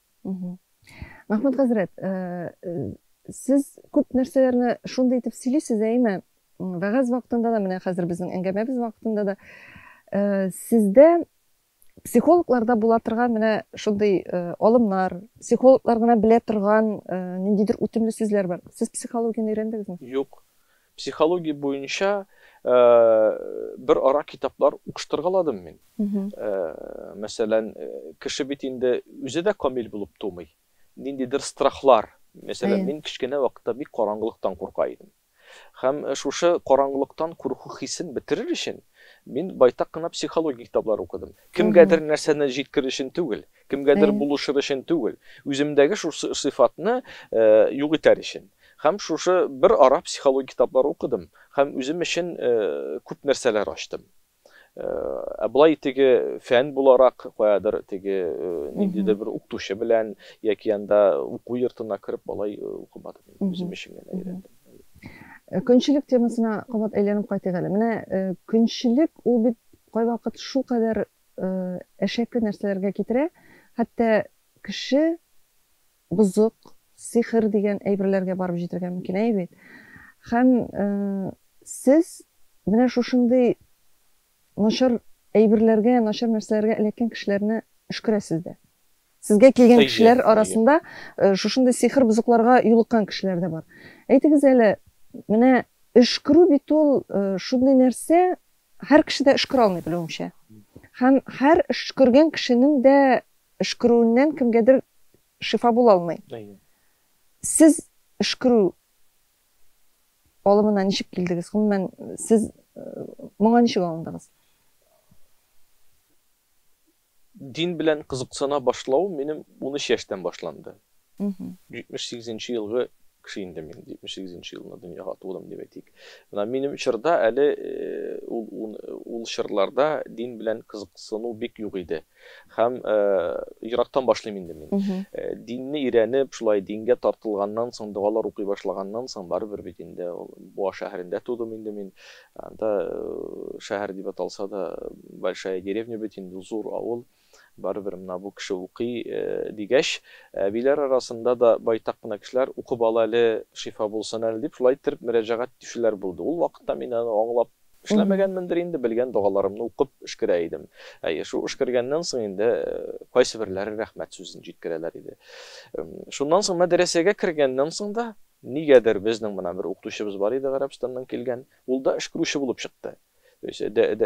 Мәхмүт хәзрәт, сез күп нәрсәләрне шундый итеп сөйлисез, әйеме? Вәгазь вакытында да, менә хәзер безнең әңгәмәбез вакытында да, сездә психологларда була торган менә шундый алымнар, психологлар гына белә торган ниндидер үтемле сүзләр бар. Сез психологияне өйрәндегезме? Юк. Психология буенча бер ара китаплар укыштыргаладым мин. Мәсәлән, кеше бит инде үзе дә камил булып тумый. Ниндидер страхлар. Мәсәлән, мин кечкенә вакытта бик караңгылыктан курка идем. Һәм шушы караңгылыктан курку хисен бетерер өчен мин байтак кына психология китаплары укыдым. Кемгәдер нәрсәне җиткерер өчен түгел, кемгәдер булышыр өчен түгел, үземдәге шушы сыйфатны юк итәр өчен. Һәм шушы бер ара психология китаплары укыдым һәм үзем өчен күп нәрсәләр ачтым. Ә болай теге фән буларак каядыр теге ниндидер бер укытучы белән яки анда уку йортына кереп алай укымадым. Үзем өчен генә өйрәндем. Көнчелек темасына кабат әйләнеп кайтыйк әле. Менә көнчелек ул бит кайвакыт шулкадәр әшәке нәрсәләргә китерә, хәтта кеше бозык, сихер дигән әйберләргә барып җитәргә мөмкин, әйе бит? Һәм сез менә шушындый начар әйберләргә, начар нәрсәләргә эләккән кешеләрне өшкерәсез дә. Сезгә килгән кешеләр арасында шушындый сихер бозыкларга юлыккан кешеләр дә бар. Әйтегез әле, менә өшкерү бит ул шундый нәрсә, һәр кеше дә өшкерә алмый, белүемчә. Һәм һәр өшкергән кешенең дә өшкерүеннән кемгәдер шифа була алмый. Сез өшкерү алымына ничек килдегез? Гомумән, сез моңа ничек алындыгыз? Дин белән кызыксына башлау минем 13 яшьтән башланды. 78 елгы кеше инде мин, 78 елны дөньяга тудым дип әйтик. Менә минем чорда әле ул чорларда дин белән кызыксыну бик юк иде. Һәм ерактан башлыйм инде мин. Динне өйрәнеп, шулай дингә тартылганнан соң, догалар укый башлаганнан соң, барыбер бит инде ул Буа шәһәрендә тудым инде мин. Анда шәһәр дип аталса да, большая деревня бит инде, зур авыл. Барыбер менә бу кеше укый дигәч, әбиләр арасында да байтак кына кешеләр укып ал әле, шифа булсын әле дип шулай иттереп мөрәҗәгать итүчеләр булды. Ул вакытта мин аны аңлап эшләмәгәнмендер инде, белгән догаларымны укып өшкерә идем. Әйе, шул өшкергәннән соң инде кайсыберләре рәхмәт сүзен җиткерәләр иде. Шуннан соң мәдрәсәгә кергәннән соң да нигәдер безнең менә бер укытучыбыз бар иде Гарәбстаннан килгән, ул да өшкерүче булып чыкты. То есть,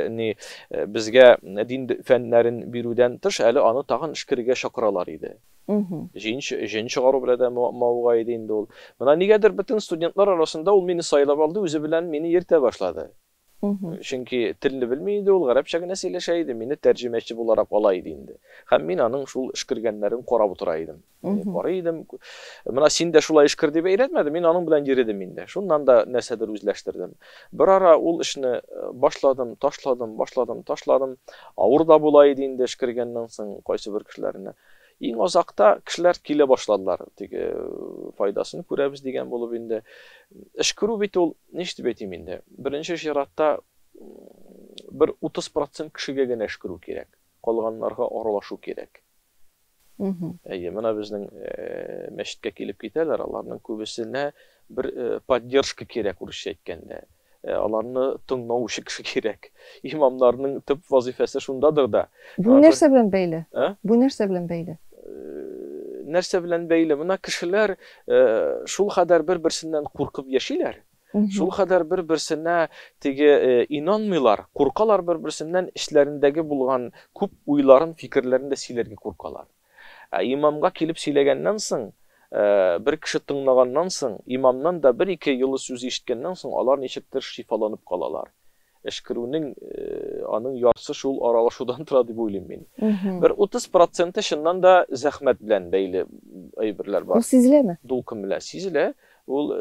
не, безгә дин фәннәрен бирүдән тыш әле аны тагын өшкерергә чакыралар иде. Җен чыгару белән дә мавыга иде инде ул. Менә нигәдер бөтен студентлар арасында ул мине сайлап алды, үзе белән мине йөртә башлады. Чөнки телне белми иде ул, гарәпчә генә сөйләшә иде, мине тәрҗемәче буларак ала иде инде. Һәм мин аның шул өшкергәннәрен карап утыра идем. Карый идем. Менә син дә шулай өшкер дип әйрәтмәде, мин аның белән йөредем инде. Шуннан да нәрсәдер үзләштердем. Бер ара ул эшне башладым, ташладым, башладым, ташладым. Авыр да була иде инде өшкергәннән соң кайсы бер кешеләрне. Иң азакта кешеләр килә башладылар. Теге файдасын күрәбез дигән булып инде. Өшкерү бит ул, ничек дип әйтим инде? Беренче чиратта бер 30% кешегә генә өшкерү кирәк. Калганнарга аралашу кирәк. Әйе, менә безнең мәчеткә килеп китәләр, аларның күбесенә бер поддержка кирәк, урысча әйткәндә. Аларны тыңлаучы кеше кирәк. Имамнарның төп вазифасы шундадыр да. Бу нәрсә белән бәйле? Бу нәрсә белән бәйле? Нәрсә белән бәйле? Менә кешеләр шул кадәр бер-берсеннән куркып яшиләр. Шул кадәр бер-берсенә теге инанмыйлар, куркалар бер-берсеннән, эчләрендәге булган күп уйларын, фикерләрен дә сөйләргә куркалар. Ә имамга килеп сөйләгәннән соң, бер кеше тыңлаганнан соң, имамнан да бер-ике юлы сүз ишеткәннән соң, алар ничектер шифаланып калалар. Эшкерүнең аның яртысы шул аралашудан тора дип уйлыйм мин. Бер 30% чыннан да зәхмәт белән бәйле. әйберләр бар. Ул сизеләме? Дулкын белән сизелә. Ул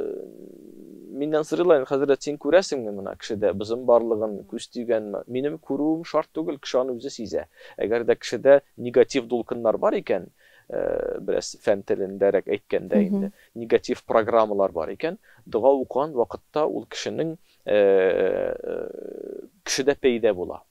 миннән сорыйлар, хәзрәт, син күрәсеңме менә кешедә бозым барлыгын, күз тигәнме? Минем күрүем шарт түгел, кеше аны үзе сизә. Әгәр дә кешедә негатив дулкыннар бар икән, бераз фән телендәрәк әйткәндә инде, негатив программалар бар икән, дога укыган вакытта ул кешенең кешедә пәйда була.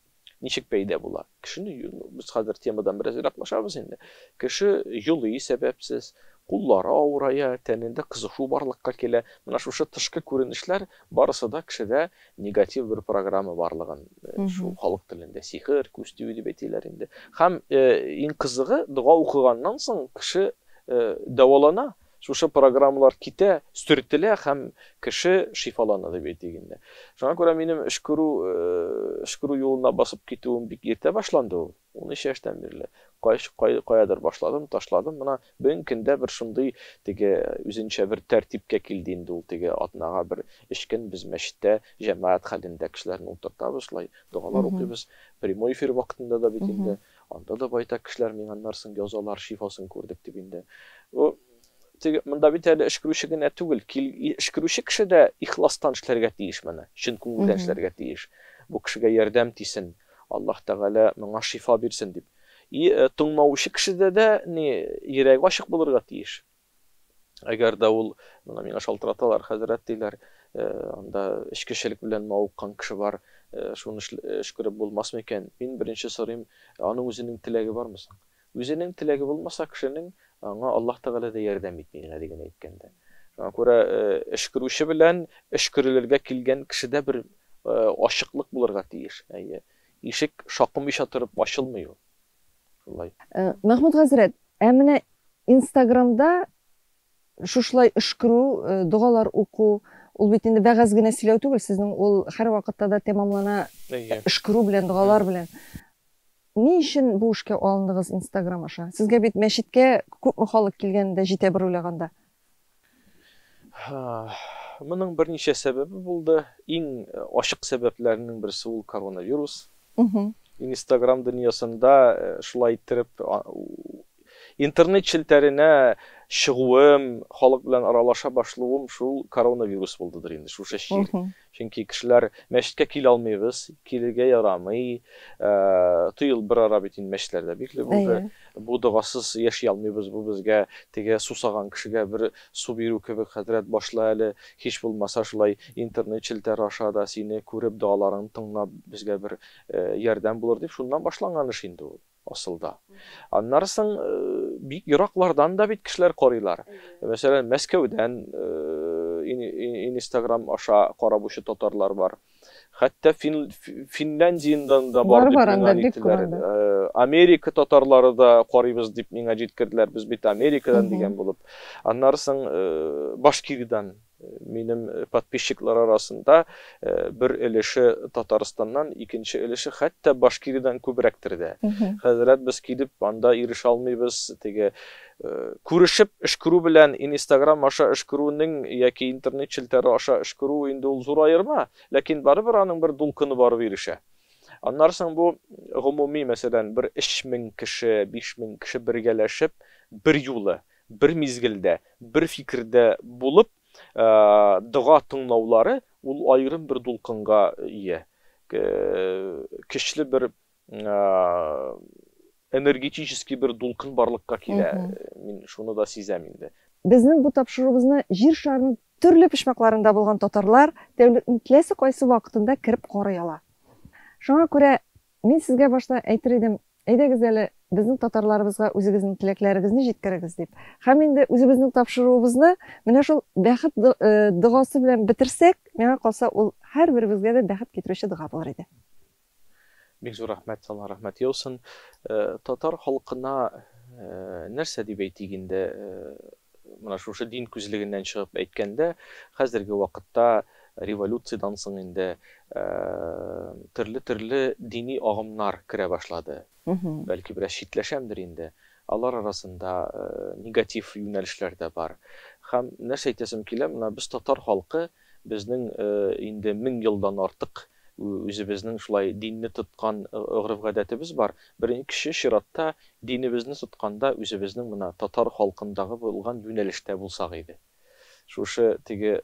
Ничек пәйда була? Кешене, без хәзер темадан бераз ераклашабыз инде. Кеше елый сәбәпсез, куллары авырая, тәнендә кызышу барлыкка килә. Менә шушы тышкы күренешләр барысы да кешедә негатив бер программа барлыгын, шул халык телендә сихер, күз тию дип әйтәләр инде. Һәм иң кызыгы, дога укыганнан соң кеше дәвалана, шушы программалар китә, сөртелә һәм кеше шифалана дип әйтик инде. Шуңа күрә минем өшкерү юлына басып китүем бик иртә башланды ул. 13 яшьтән бирле. Каядыр башладым, ташладым. Менә бүгенге көндә бер шундый теге үзенчә бер тәртипкә килде инде ул, теге атнага бер өч көн без мәчеттә җәмәгать хәлендә кешеләрне утыртабыз, шулай догалар укыйбыз. Прямой эфир вакытында да бит инде, анда да байтак кешеләр миңа аннан соң язалар, шифасын күрдек дип инде. Бу теге монда бит әле өшкерүче генә түгел, өшкерүче кеше дә ихластан эшләргә тиеш моны, чын күңелдән эшләргә тиеш. Бу кешегә ярдәм тисен, Аллаһ Тәгалә моңа шифа бирсен дип. И тыңлаучы кешедә дә ни йөрәге ачык булырга тиеш. Әгәр дә ул, менә миңа шалтыраталар, хәзрәт диләр, анда эчкечелек белән мавыккан кеше бар, шуны өшкереп булмас микән? Мин беренче сорыйм, аның үзенең теләге бармы соң? Үзенең теләге булмаса кешенең, аңа Аллаһ Тәгалә дә ярдәм итми, гади генә әйткәндә. Шуңа күрә өшкерүче белән өшкерелергә килгән кешедә бер ачыклык булырга тиеш. Әйе. Ишек шакымыйча торып ачылмый ул. Шулай. Мәхмүт хәзрәт, ә менә Инстаграмда шушылай өшкерү, догалар уку, ул бит инде вәгазь генә сөйләү түгел, сезнең ул һәрвакытта да тәмамлана өшкерү белән, догалар белән. Ни өчен бу эшкә алындыгыз Инстаграм аша? Сезгә бит мәчеткә күпме халык килгән дә җитә бер уйлаганда. Моның берничә сәбәбе булды. Иң ачык сәбәпләренең берсе ул коронавирус. Инстаграм дөньясында шулай иттереп интернет челтәренә чыгуым, халык белән аралаша башлавым шул коронавирус булдыдыр инде, шушы чир. Чөнки кешеләр мәчеткә килә алмыйбыз, килергә ярамый. Тыел бер ара бит инде мәчетләрдә бикле булды. Бу догасыз яши алмыйбыз, бу безгә теге сусаган кешегә бер су бирү кебек, хәзрәт, башла әле, һич булмаса шулай интернет челтәре аша да сине күреп, догаларыңны тыңлап, безгә бер ярдәм булыр дип, шуннан башланган эш инде ул асылда. Аннары соң бик ераклардан да бит кешеләр карыйлар. Мәсәлән, Мәскәүдән Инстаграм аша карап учы татарлар бар. Хәтта Финляндиядән дә бар дип миңа әйттеләр. Америка татарлары да карыйбыз дип миңа җиткерделәр. Без бит Америкадан дигән булып. Аннары соң Башкириядан минем подписчиклар арасында бер өлеше Татарстаннан, икенче өлеше хәтта Башкириядан күбрәктер дә. Хәзрәт, без килеп анда ирешә алмыйбыз, теге күрешеп өшкерү белән Инстаграм аша өшкерүнең яки интернет челтәре аша өшкерү инде ул зур аерма, ләкин барыбер аның бер дулкыны барып ирешә. Аннары соң бу гомуми, мәсәлән, бер 3000 кеше, 5000 кеше бергәләшеп, бер юлы, бер мизгелдә, бер фикердә булып, дога тыңлаулары ул аерым бер дулкынга ия. Көчле бер энергетический бер дулкын барлыкка килә. Мин шуны да сизәм инде. Безнең бу тапшыруыбызны җир шарының төрле почмакларында булган татарлар тәүлекнең теләсә кайсы вакытында кереп карый ала. Шуңа күрә мин сезгә башта әйтер идем, әйдәгез әле безнең татарларыбызга үзегезнең теләкләрегезне җиткерегез дип. Һәм инде үзебезнең тапшыруыбызны менә шул бәхет догасы белән бетерсәк, миңа калса, ул һәрберебезгә дә бәхет китерүче дога булыр иде. Бик зур рәхмәт, Алла рәхмәт яусын. Татар халкына нәрсә дип әйтик инде, менә шушы дин күзлегеннән чыгып әйткәндә, хәзерге вакытта революциядән соң инде төрле-төрле дини агымнар керә башлады. Бәлки бераз читләшәмдер инде. Алар арасында негатив юнәлешләр дә бар. Һәм нәрсә әйтәсем килә, менә без татар халкы, безнең инде 1000 елдан артык Үзебезнең шулай динне тоткан гореф-гадәтебез бар. Беренче чиратта динебезне тотканда үзебезнең менә татар халкындагы булган юнәлештә булсак иде. Шушы теге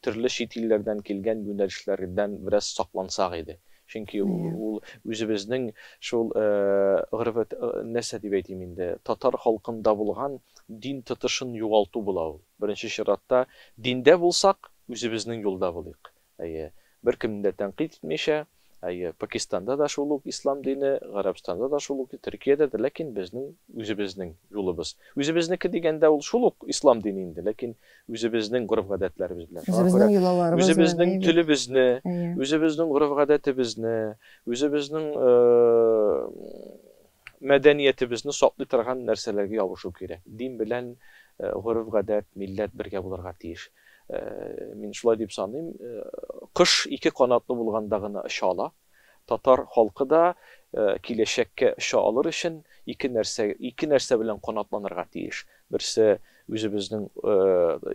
төрле чит илләрдән килгән юнәлешләрдән бераз саклансак иде. Чөнки ул үзебезнең шул гореф, нәрсә дип әйтим инде, татар халкында булган дин тотышын югалту була ул. Беренче чиратта диндә булсак, үзебезнең юлда булыйк. Әйе, беркемне дә тәнкыйть итмичә, әйе, Пакистанда да шул ук ислам дине, Гарәбстанда да шул ук, Төркиядә дә, ләкин безнең үзебезнең юлыбыз. Үзебезнеке дигәндә ул шул ук ислам дине инде, ләкин үзебезнең гореф-гадәтләребез белән. Шуңа күрә Үзебезнең йолаларыбыз белән, үзебезнең әйе бит. телебезне, Әйе. үзебезнең гореф-гадәтебезне, үзебезнең мәдәниятебезне саклый торган нәрсәләргә ябышу кирәк. Дин белән гореф-гадәт, милләт бергә булырга тиеш. Мин шулай дип саныйм. Кош ике канатлы булганда гына оча ала. Татар халкы да киләчәккә оча алыр өчен ике нәрсә, ике нәрсә белән канатланырга тиеш. Берсе үзебезнең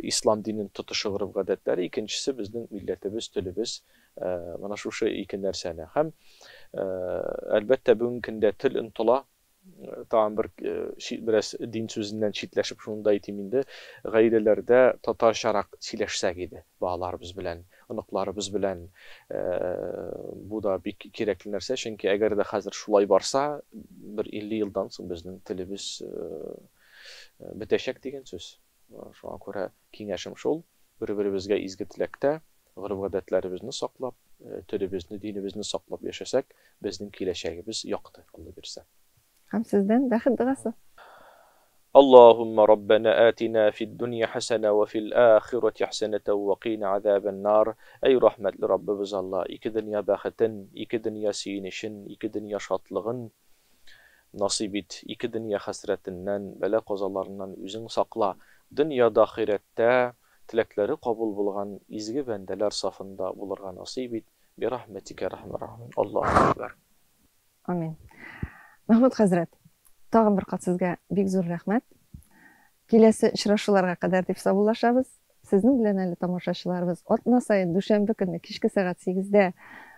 ислам динен тотышы гореф-гадәтләре, икенчесе безнең милләтебез, телебез. Менә шушы ике нәрсәне. Һәм әлбәттә бүгенге көндә тел онытыла. Тагын бер бераз дин сүзеннән читләшеп шуны да әйтим инде, гаиләләрдә татарчарак сөйләшсәк иде балаларыбыз белән, оныкларыбыз белән. Бу да бик кирәкле нәрсә, чөнки әгәр дә хәзер шулай барса, бер 50 елдан соң безнең телебез бетәчәк дигән сүз. Шуңа күрә киңәшем шул, бер-беребезгә изге теләктә, гореф-гадәтләребезне саклап, телебезне, динебезне саклап яшәсәк, безнең киләчәгебез якты, Алла бирсә. Һәм сездән бәхет догасы. Аллаһумма раббана атина фид дөнья хәсәнә вә фил ахирати хәсәнәтә вә кина азабан нар. Әй рәхмәтле Раббыбыз Алла, ике дөнья бәхетен, ике дөнья сөенечен, ике дөнья шатлыгын насыйп ит, ике дөнья хәсрәтеннән, бәла-казаларыннан үзең сакла. Дөньяда, ахирәттә теләкләре кабул булган изге бәндәләр сафында булырга насыйп ит. Бирахмәтикә әрхәмәр рахимин. Аллаһу акбар. Амин. Мәхмүт хәзрәт, тагын бер кат сезгә бик зур рәхмәт. Киләсе очрашуларга кадәр дип саубуллашабыз. Сезнең белән әле тамашачыларыбыз атна саен дүшәмбе көнне кичке сәгать 8-дә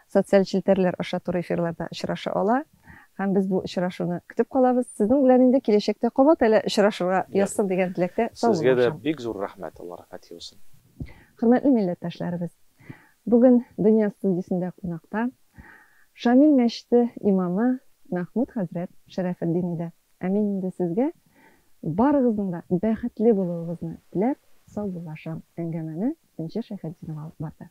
социаль челтәрләр аша туры эфирларда очраша ала. Һәм без бу очрашуны көтеп калабыз. Сезнең белән инде киләчәктә кабат әле очрашырга язсын дигән теләктә Сезгә дә саубуллашам. бик зур рәхмәт, Алла рәхмәт яусын. Хөрмәтле милләттәшләребез, бүген Дөнья студиясендә кунакта Шамил мәчете имамы Мәхмүт хәзрәт Шәрәфетдин иде. Ә мин инде сезгә барыгызның да бәхетле булуыгызны теләп, саубуллашам. Әңгәмәне Энҗе Шәйхетдинова алып барды.